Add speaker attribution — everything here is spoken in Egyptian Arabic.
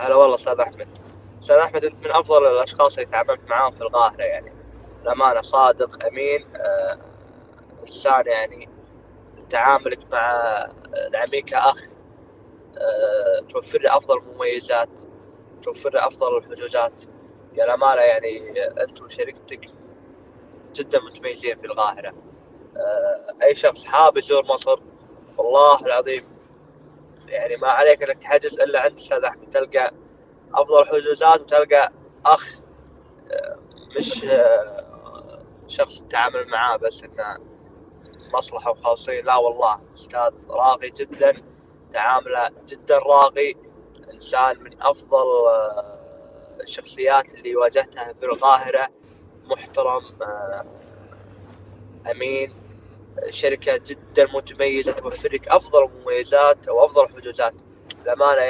Speaker 1: هلا والله أستاذ أحمد. أستاذ أحمد أنت من أفضل الأشخاص اللي تعاملت معاهم في القاهرة، يعني الأمانة صادق أمين، إنسان يعني تعاملك مع العميل كأخ، توفر له أفضل المميزات، توفر له أفضل الحجوزات. يا الأمانة يعني أنت وشركتك جدا متميزين في القاهرة. أي شخص حاب يزور مصر والله العظيم يعني ما عليك انك تحجز الا عند استاذ احمد، تلقى افضل حجوزات وتلقى اخ، مش شخص تتعامل معاه بس انه مصلحة وخاصين. لا والله استاذ راقي جدا، تعامله جدا راقي، انسان من افضل الشخصيات اللي واجهتها في القاهرة، محترم، امين، شركة جدا متميزة توفر لك افضل المميزات وافضل الحجوزات. الامانة يعني.